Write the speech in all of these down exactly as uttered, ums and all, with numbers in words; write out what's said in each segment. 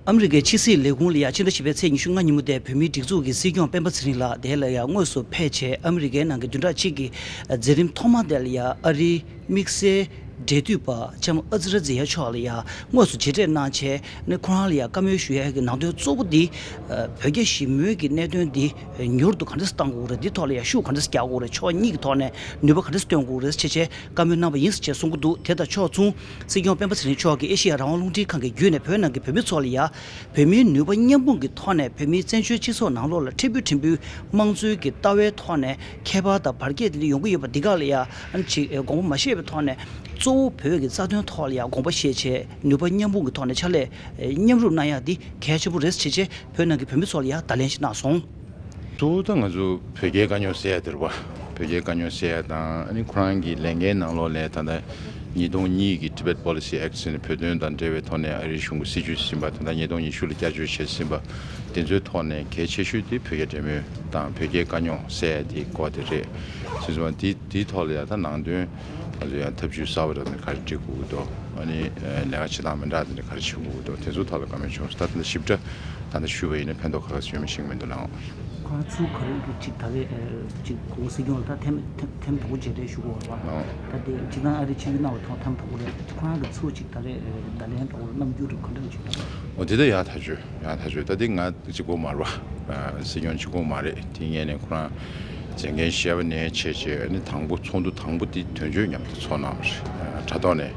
ཨ་མི་རི་ཀའི་ཕྱི་སྲིད་ལས་ཁུངས་ལ་ཡང་ཕྱི་ཟླ་བཞི་པའི་ཚེས་ཉི་ཤུ་ལྔ་ཉིན་མོ་དེ་བོད་མིའི་སྒྲིག་འཛུགས་ཀྱི་སྲིད་སྐྱོང་སྤེན་པ་ཚེ་རིང་ལགས་དེ་ལ་ཡང་དངོས་སུ་ཕེབས་བྱས། ཨ་མི་རི་ཀའི་ནང་གི་བདུན་ཕྲག་གཅིག་གི་མཛད་རིམ་ཐོག་མ་དེ་ལ་ཡང་ཨ་རིའི་དམིགས་བསལ་འབྲེལ་མཐུད་པ་ལྕམ་ཨ་ཛི་ར་ཛི་ཡ་མཆོག་ལ་ཡང་དངོས་སུ་མཇལ་འཕྲད་གནང་བྱས་ནས། ཁོ་རང་ལ་ཡང་བཀའ་མོལ་ཞུ་ཡ་གི་ནང་དོན་གཙོ་བོ་འདི་བོད་རྒྱ་ཞི་མོལ་གྱི་གནད་དོན་འདི་མྱུར་དུ་ག་འདྲ་གཏང་དགོས་རེད། འདི་ཐོག་ལ་ཡང་ཤུགས་ག་འདྲ་རྒྱག་དགོས་རེད། ཕྱོགས་གཉིས་ཀྱི་ཐོག་ནས་ནུས་པ་ག་འདྲ་བཏོན་དགོས་རེད་ཅེས་བྱས་བཀའ་མོལ་གནང་བ་ཡིན་ཅེས་གསུང་གི་འདུག་དེ་དང་ཕྱོགས་མཚུངས། སྲིད་སྐྱོང་སྤེན་པ་ཚེ་རིང་མཆོག་གིས་ཨེ་ཤེ་ཡ་རང་དབང་རླུང་འཕྲིན་ཁང་གི་བརྒྱུད་ནས་བོད་ནང་གི་བོད་མི་ཚོ་ལ་ཡང་བོད་མིའི་ནུས་པ་མཉམ་སྤུངས་ཀྱི་ཐོག་ནས་བོད་མིའི་བཙན་བྱོལ་སྤྱི་ཚོགས་ནང་ལོགས་ལ་ཕྲན་བུ་ཕྲན་བུའི་དམངས་གཙོའི་གི་ལྟ་བའི་ཐོག་ནས་ཁྱད་པར་དང་བར་ཁྱད་དེ་འདྲ་ཡོང་གི་ཡོད་པ་འདི་ག་ལ་ཡང་ཅིག་དགོངས་པ་མ་བཞེས་པའི་ཐོག་ནས། གཙོ་བོ་བོད་ཀྱི་རྩ་དོན་ཐོག་ལ་ཡང་དགོངས་པ་བཞེས་བྱས་ནུས་པ་མཉམ་སྤུངས་ཀྱི་ཐོག་ནས་ཕྱག་ལས་མཉམ་རུབ་གནང་ཡག་འདི་གལ་ཆེན་པོ་རེད་ཅེས་བྱས་བོད་ནང་གི་བོད་མི་ཚོ་ལ་ཡང་བརྡ་ལན་ཞིག་གནང་སོང་། གཙོ་བོ་ད་ང་ཚོ་བོད་རྒྱའི་དཀའ་རྙོག་སེལ་ཡ་དེ་རེད་པ། བོད་རྒྱའི་དཀའ་རྙོག་སེལ་ཡ་དང་། ཨ་ནི་ཁོ་རང་གི་ལས་འགན་ནང་ལོགས་ལ་ད་ལྟ་ཉིས་སྟོང་གཉིས་ཀྱི་Tibet Policy Act ཟེར་ནས་བོད་དོན་དང་འབྲེལ་བའི་ཐོག་ནས་ཨ་རིའི་གཞུང་གི་སྲིད་ཇུས་ཟིན་པ། ད་ལྟ་ཉིས་སྟོང་ཉི་ཤུ་ལ་བསྐྱར་བཅོས་བྱས་ཟིན་པ། དེ་ཚོའི་ཐོག་ནས་གལ་ཆེ་ཤོས་དེ་བོད་རྒྱ་འབྲེལ་མོལ་དང་བོད་རྒྱའི་དཀའ་རྙོག་སེལ་ཡ་དེའི་སྐོར་དེ་རེད། སོང་ཙང་དེ་དེའི་ཐོག་ལ་ཡ་ད་ནང་དོན་ང་ཚོ་ཡང་ཐབས་ཇུས་གསར་པ་འདྲ་ནས་ག་རེ་སྒྲིག་དགོས་ཀྱི་འདུག་ཨ་ནི་ལས་ཀ་བྱེད་སྟངས་མི་འདྲ་དེ་འདྲ་ག་རེ་བྱེད་དགོས་ཀྱི་འདུག་དེ་ཚོ་ཐོག་ལ་བཀའ་མོལ་བྱུང་སོང་། ད་དེ་འདྲ་ཞིབ་ཕྲ་ད་ལྟ་ཞུས་པ་ཡིན་ན་ཕན་ཐོགས་ག་རེ་ཡོད་མེད་ཤེས་ཀྱི་མི་འདུག་ལགས། ཁོ་རང་ཚུར་ག་རེ་གི་ཅིག་ད་རེས་ཨ་ཅིག་གོང་སྲིད་སྐྱོང་ལ་ད་ཐེངས་ཐེངས་ཐེངས་དང་པོ་མཇལ་འཕྲད་ཞུ་དགོས་པ་རེད་པ། ཨོ། ད་དེ་སྤྱིར་བཏང་ཨ་རི་ཕྱིར་འབུད་གནང་བ་དང་ཐེངས་དང་པོ་རེད། ཁོ་རང་གི་ཚུར་ཅིག་ད་རེས་ཨ་བརྡ་ལན་འདྲ་བོ་རྣམ་འགྱུར་རེ་ག་འདྲ་ཅིག་འདུག་འོ་དེ་ད་ཡག་ཐག་ཆོད། ཡག་ཐག་ཆོད། ད་དེ་ང་གཅིག་པོ་མ་རེད་པ། ཨ་སྲིད་སྐྱོང་གཅིག་པོ་མ་རེད། དེ་སྔོན་ནས་ཁོ་རང་མཛད་འགན་བཞེས་པ་ནས་བྱས་བྱས་ཨ་ནི་དང་པོ་ཚོགས་འདུ་དང་པོ་དེ་དོན་གཅོད་མཉམ་དུ་ཚོགས་གནང་བ་རེད། ཨ་དྲ་ཐོག་ནས་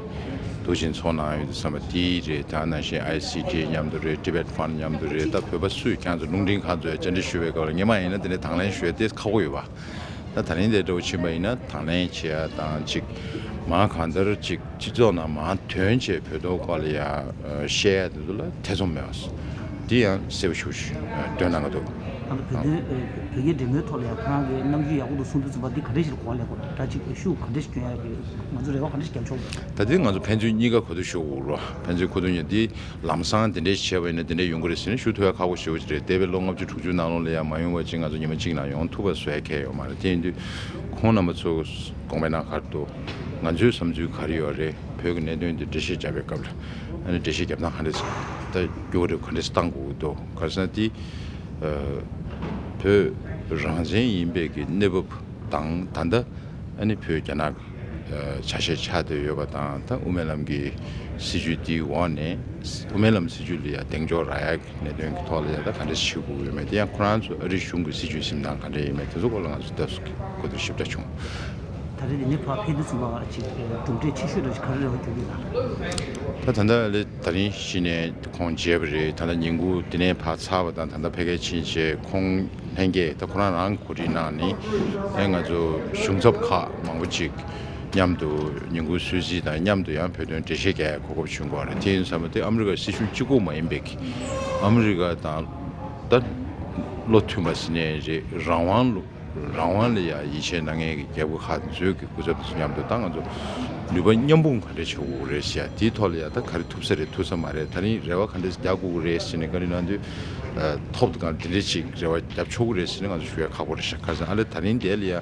འདུག་ཅིང་ཚོགས་གནང་ཡོད་དུས་ཙམ་པ་དེ་རེད། ད་ནང་བཞིན་ཨའི་སི་ཊི་མཉམ་དུ་རེད། Tibet Fund མཉམ་དུ་རེད། ད་བོད་པ་སུས་ཁྱེད་ཚོ་རླུང་འཕྲིན་ཁང་ཚོས་བཅར་འདྲི་ཞུ་བའི་སྐབས་ལ་སྔོན་མ་ཡིན་ན་དེ་འདྲའི་དང་ལེན་ཞུ་ཡ་དེ་ཁག་པོ་ཡོད་པ། ད་ད་རིང་དེ་འདྲ་བོ་ཕྱིན་པ་ཡིན་ན་དང་ལེན་བྱེད་ཡ་དང་ཅིག་མར་གང་ལྟར་ཅིག་སྤྱི་ཚོགས་ནང་མར་ཐོན་བྱས་བོད་དོན་སྐོར་ལ་ཡ་ཨ་བཤད་ཡ་དེ་ཚོ་ལ་ཐེ་ཚོམ་མེད་པ། འདི་ཡང་གསལ་པོ་ཞེ་པོ་ཞིག་ཨ་སྟོན་གནང་གི་འདུག་ཨ་ནི་བོད་དོན་ཨ་བོད་རྒྱའི་འབྲེལ་མོལ་ཐོག་ལ་ཡང་ཁོ་རང་གི་རྣམ་འགྱུར་ཡག་པོ་འདུག་གསུང་དུས་ཙམ་པ་འདི་ག་འདྲ་ཞིག་ལ་གོ་བ་ལེན་དགོས་རེད། ད་ཅིག་ཤུགས་ག་འདྲ་ཞིག་སྐྱོན་ཡ་གི་ང་ཚོ་རེ་བ་ག་འདྲ་ཞིག་བརྒྱབ་ཆོག་ད་ལྟའི་ང་ཚོ་ཕན་ཚུན་གཉིས་ཀ་གོ་བསྡུར་ཞུ་དགོས་རེད། ཕན་ཚུན་གོ་བསྡུར་གཉིས་འདི་ལམ་སང་དེ་འདྲས་བྱས་པ་ཡིན་ན་དེ་འདྲས་ཡོང་གི་རེད་ཟེར་ནས་ཞུ་ཐུབ་ཡ་ཁག་པོ་ཞེ་པོ་ཅིག་རེད། འདས་པའི་ལོ་ལྔ་བཅུ་དྲུག་ཅུ་ནང་ལོགས་ལ་ཡང་མ་ཡོང་བ་ཅིག་ང་ཚོ་ཉི་མ་གཅིག་ནང་ཡོང་ཐུབ་པ་བཟོ་ཡ་གང་ཡང་ཡོད་མ་རེད། དེ་ཡིན་དུས་ཁོང་རྣམ་པ་ཚོ་དགོངས་པའི་ནང་ག་རེ་འདུག་ང་ཚོའི་བསམ་ཚུལ་ག་རེ་ཡོད་རེད། བོད་ཀྱི་གནད་དོན་འདི་འགྲེལ་བཤད་བརྒྱབ་པའི་སྐབས་ལ་ཨ་ནི་འགྲེལ་བཤད་བརྒྱབ་སྟངས་ག་འདྲས་ད་སྐྱོ་བོ་རེད། ག་འདྲས་བཏང་དགོས་ཀྱི་འདུག་ག་རེ་ཟེར་ན་དེ་ཨ་བོད་རང་བཙན་ཡིན་པའི་གི་གནས་བབ་དང་ད་ལྟ་ཨ་ནི་བོད་རྒྱ་ནག་ཆ་ཤས་ཆགས་བསྡད་ཡོད་པ་དང་། ད་དབུ་མའི་ལམ་གྱི་སྲིད་བྱུས་འདིའི་འོག་ནས་དབུ་མའི་ལམ་སྲིད་བྱུས་ལ་ཡང་གདེང་འཇོག་རག་ཡག་གི་གནད་དོན་གྱི་ཐོག་ལ་ཡང་ད་ག་འདྲ་ཞིག་དགོས་ཀྱི་ཡོད་མེད། དེ་ཡང་ཁོ་རང་ཚོ་ཨ་རིའི་གཞུང་གི་སྲིད་བྱུས་འཛིན་སྟངས་ག་འདྲ་ཡིན་མེད་དེ་ཚོ་སྐོར་ལ་ང་ཚོ་ལྟ་སུ་གི་གོ་བསྡུར་ཞིབ་ཕྲ་བྱུང་། ད་རེས་འདི་ནས་ཕར་ཕེབས་དུས་ཙམ་པ་ཅིག་གྲུབ་འབྲས་ཆེ་ཤོས་འདྲ་ཞིག་ག་རེ་རེ་བ་རྒྱུག་གི་ཡོད་ན། ད་ད་ལྟ་ལས་ད་རིང་གཞི་ནས་ཁོང་མཇལ་བ་རེད། ད་ལྟ་ཉིན་གུང་འདི་ནས་ཕར་ཚར་བ་དང་ད་ལྟ་ཕ་གིར་ཕྱིན་རྗེས་ཁོང་ལྷན་རྒྱས་ད་ཁོ་རང་རང་གོ་སྒྲིག་གནང་ནས་ཨེ་ང་ཚོ་གཞུང་ཚབ་ཁག་མང་པོ་ཅིག་མཉམ་དུ་ཉིན་གུང་གསོལ་ཚིགས་དང་མཉམ་དུ་ཡང་བོད་དོན་འགྲེལ་བཤད་རྒྱག་ཡ་གོ་སྐབས་བྱུང་གི་ཡོད་རེད། དེ་ཡིན་ཙང་དེ་ཨ་མི་རི་ཀའི་སྲིད་གཞུང་གཅིག་པོ་མ་ཡིན་པའི་གི་ཨ་མི་རི་ཀ་དང་ད་བློ་མཐུན་པ་ཟེར་ནའི་རེད། རང་དབང་ལུ་རང་དབང་ལ་ཡ་ཡིད་ཆེས་གནང་མཁན་གྱི་རྒྱལ་ཁབ་ཁག་ཚོའི་གི་སྐུ་ཚབ་དང་མཉམ་དུ་ད་ང་ཚོ་ནུས་པ་མཉམ་སྤུངས་ག་འདྲས་བྱེད་དགོས་རེད་ཟེར་ཡ་དེའི་ཐོག་ལ་ཡ་ད་ག་རེ་ཐུབ་ས་རེད། ཐུབ་ས་མ་རེད། ད་རིང་རེ་བ་ག་འདྲས་རྒྱག་དགོས་རེད་ཟེར་ནས་བཀའ་འདྲི་གནང་དུས་ཐོབ་དང་དེ་འདྲས་ཅིག་རེ་བ་རྒྱབ་ཆོག་གི་རེད་ཟེར་ནས་ང་ཚོ་ཞུ་ཡ་ཁག་པོ་རེད་ཤག་ག་རེ་ཟེར་ན་ཨ་ལས་ད་རིང་དེ་ལ་ཡ་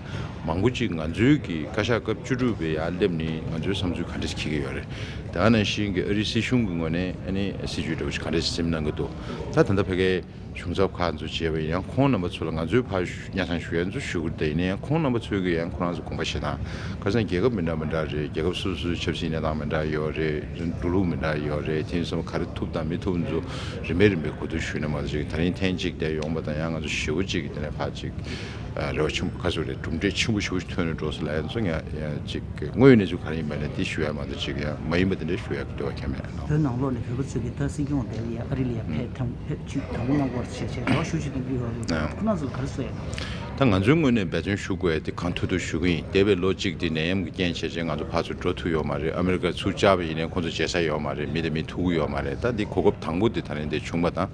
མང་པོ་ཅིག་ང་ཚོའི་གི་བཀའ་ཤག་སྐབས་བཅུ་དྲུག་པའི་ཡ་སླེབས་ནས་ང་ཚོའི་བསམ་ཚུལ་ག་འདྲས་འཁྱེར་གྱི་ཡོད་རེད། དེ་ནང་བཞིན་གི་ཨ་རིའི་སྲིད་གཞུང་གི་ངོས་ནས་ཨ་ནི་སྲིད་བྱུས་འདྲ་བོ་ཞིག་ག་འདྲས་འཛིན་གནང་གི་འདུག་ད་ད་ལྟ་ཕ་གིའི་གཞུང་ཚབ་ཁག་ཚོ་བྱས་པ་ཡིན་ཡང་ཁོང་རྣམ་པ་ཚོ་ལ་ང་ཚོའི་ཕར་ཞུ་སྙན་སེང་ཞུ་ཡ་ཚོ་ཞུ་གི་རེད། ཡིན་ན་ཡང་ཁོང་རྣམ་པ་ཚོས་ཀྱི་ཡང་ཁོ་རང་ཚོ་དགོངས་པ་བཞེས་སྟངས་ག་རེ་ཟེར་ན་རྒྱལ་ཁབ་མི་འདྲ་མི་འདྲ་རེད། རྒྱལ་ཁབ་སོ་སོའི་ཆབ་སྲིད་གནས་སྟངས་མི་འདྲ་ཡོད་རེད། འགྲོ་ལུགས་མི་འདྲ་ཡོད་རེད། དེ་ཡིན་ཙང་ག་རེ་ཐུབ་དང་མི་ཐུབ་ཚོ་རིམ་པས་རིམ་པས་གོ་བསྡུར་ཞུས་ནས་མ་གཏོགས་ཅིག་ད་རིང་ཐེངས་གཅིག་དེ་ཡོང་པ་དང་ཡང་ང་ཚོ་ཞེ་པོ་ཅིག་གི་དེ་ནས་ཕར་ཅིག་རེ་བ་ཆེན་པོ་ག་ཚོད་རེད། གྲུབ་འབྲས་ཆེན་པོ་ཞེ་པོ་ཞིག་ཐོན་ནས་འགྲོ་སོང་ལབ་ཡ་ཚོ་ཡང་ཅིག་དངོས་ཡོད་གནས་ཚུལ་ག་རེ་ཡིན་པ་ནས་དེ་ཞུ་ཡ་མ་གཏོགས་ཅིག་ཡང་མ་ཡིན་པ་དེ་འདྲ་ཞུ་ཡ་གི་འདོད་པ་ཁྱོན་མེད་ཨ་ནོ། བོད་ནང་ལོགས་ནས་བོད་པ་ཚོས་ཀྱི་ད་སྲིད་སྐྱོང་དེ་ལ་ཡ་ཨ་རི་ལ་ཡ་ཕེབས་ཐེངས་ཕེབས་ཅིག་དང་པོ་གནང་སྐོར་བྱས་བྱས་རེ་བ་ཞེ་པོ་ཅིག་གཏོང་གི་ཡོད་རེད། ཨ་ཁོ་རང་ཚོ་ལ་ག་རེ་གསུངས་ཡ་ན། ད་ང་ཚོའི་ངོས་ནས་འབད་བརྩོན་ཞུ་དགོས་ཡ་དེ་གང་ཐུབ་ཐུབ་ཞུ་གི་ཡིན། འདས་པའི་ལོ་གཅིག་དེ་ནད་ཡམས་ཀྱི་རྐྱེན་བྱས་བྱས་ང་ཚོ་ཕར་ཚུར་འགྲོ་ཐུབ་ཡོད་མ་རེད། ཨ་མི་རི་ཀར་ཚུར་བཅར་བ་ཡིན་ནའི་ཁོང་ཚོ་མཇལ་ས་ཡོད་མ་རེད། མི་དང་མི་ཐུག་གི་ཡོད་མ་རེད། ད་འདི་གོ་སྐབས་དང་པོ་དེ་ད་རིང་དེ་བྱུང་བ་དང་།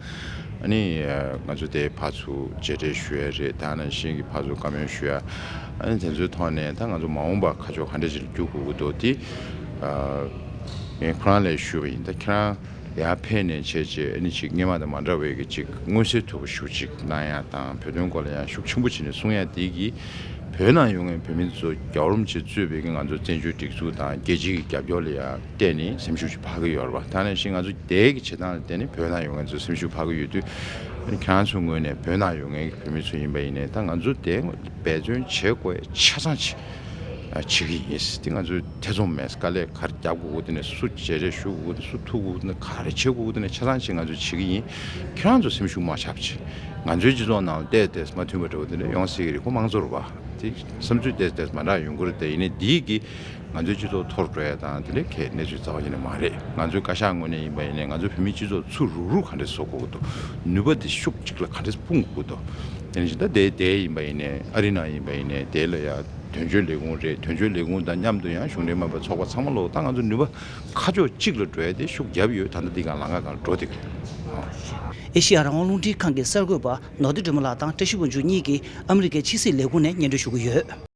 ཨ་ནི་ང་ཚོ་དེ་ཕར་ཚུར་མཇལ་འཕྲད་ཞུ་ཡ་རེད། ད་ནང་བཞིན་གྱི་ཕར་ཚུར་བཀའ་མོལ་ཞུ་ཡ། ཨ་ནི་དེ་ཚོའི་ཐོག་ནས་ད་ང་ཚོ་མ་འོངས་པ་ཁ་ཕྱོགས་ག་འདྲ་ཞིག་ལ་བསྒྱུར་དགོས་ཀྱི་འདུག་དེ་ངས་ཁོ་རང་ལ་ཞུས་པ་ཡིན། ད་ཁྱེད་རང་ཡར་ཕེབས་ནས་བྱས་རྗེས་ཨ་ནི་ཅིག་སྔོན་མ་དང་མ་འདྲ་བའི་གི་ཅིག་མངོན་གསལ་དོད་པོ་ཞེ་པོ་ཅིག་གནང་ཡ་དང་བོད་དོན་སྐོར་ལ་ཡང་ཤུགས་ཆེན་པོ་བྱས་ནས་གསུང་ཡ་དེ་གི་ བོད་ནང་ཡོད་མཁན་བོད་མི་ཚོ་རྒྱལ་བ་རིན་པོ་ཆེས་གཙོས་པའི་ང་ཚོ་བཙན་བྱོལ་སྒྲིག་འཛུགས་དང་རྒྱལ་སྤྱིའི་རྒྱབ་སྐྱོར་ལ་ཡང་བརྟེན་ནས་སེམས་ཤུགས་ཅིག་འཕར་གྱི་ཡོད་རེད་པ། ད་ནང་བཞིན་ང་ཚོ་འདས་ཀྱི་བྱེད་སྟངས་ལ་བརྟེན་ནས་བོད་ནང་ཡོད་མཁན་ཚོ་སེམས་ཤུགས་འཕར་གྱི་ཡོད་དུས། ཁྱེད་རང་ཚོའི་ངོས་ནས་བོད་ནང་ཡོད་མཁན་གྱི་བོད་མི་ཚོ་ཡིན་པ་ཡིན་ནའི་ད་ང་ཚོ་དེ་འབད་བརྩོན་བྱེད་དགོས་ཆ་ཚང་ཅིག་བྱེད་ཀྱི་ཡིན། དེ་ང་ཚོས་ཐེ་ཚོམ་མེད། དཀའ་ལས་ག་རེ་རྒྱབ་དགོས་དགོས་དེ་ནས་སུ་མཇལ་འཕྲད་ཞུ་དགོས་དགོས་དེ་སུ་ཐུག་དགོས་དགོས་དེ་ག་རེ་བྱེད་དགོས་དགོས་དེ་ནས་ཆ་ཚང་ཅིག་ང་ཚོས་བྱེད་ཀྱི་ཡིན། ཁྱེད་རང་ཚོ་སེམས་ཤུགས་མ་ཆག་ཅིག་ང་ཚོའི་སྤྱི་ཚོགས་ནང་ལ་བལྟས་བལྟས་མ་མཐུན་པ་འདྲ་བོ་དེ་འདྲ་ཡོང་སྲིད་ཀྱི་རེད། ཁོ་མང་གཙོ་རེད་པ། དེ་བསམ་ཚུལ་བལྟས་བལྟས་མ་འདྲ་ཡོང་གི་རེད། དེ་ཡིན་ནའི་འདིའི་གི་ང་ཚོའི་སྤྱི་ཚོགས་འཐོར་འགྲོ་ཡ་དང་དེ་འདྲའི་གལ་གནས་ཚུལ་རྩ་བ་ཉིད་ནས་མ་རེད། ང་ཚོའི་བཀའ་ཤག་ངོས་ནས་ཡིན་པ་ཡིན་ནའི་ང་ཚོའི་བོད་མིའི་སྤྱི་ཚོགས་ཚུར་རུག་རུག་ག་འདྲས་བཟོ་དགོས་ཀྱི་འདུག་ནུས་པ་དེ་ཤུགས་གཅིག་ལ་ག་འདྲས་སྤུངས་དགོས་ཀྱི་འདུག་དེ་ནས་ད་དེ་དེ་ཡིན་པ་ཡིན་ནའི་ཨ་རི་ནང་ཡིན་པ་ཡིན་ནའི་དེ་ལ་ཡ་དོན་གཅོད་ལས་ཁུངས་རེད། དོན་གཅོད་ལས་ཁུངས་དང་མཉམ་དུ་ཡང་གཞུང་འབྲེལ་མིན་པའི་ཚོགས་པ་ཚང་མ་ལོག་ད་ང་ཚོ་ནུས་པ་ཁ་ཕྱོགས་གཅིག་ལ་འགྲོ་ཡ་དེ་ཤུགས་རྒྱབ་ཡོད། ད་ལྟ་འདི་ག་ལམ་ཁ་སྒང་འགྲོ་བསྡད་ཀྱི་རེད། ཨེ་ཤེ་ཡ་རང་དབང་རླུང་འཕྲིན་ཁང་གི་གསར་འགོད་པ་ནོར་བདེ་སྒྲོལ་མ་ལགས་དང་བཀྲ་ཤིས་དབང་ཕྱུག་གཉིས་ཀྱིས་ཨ་མི་རི་ཀའི་ཕྱི་སྲིད་ལས་ཁུངས་ནས་སྙན་སྒྲོན་ཞུ་གི་ཡོད།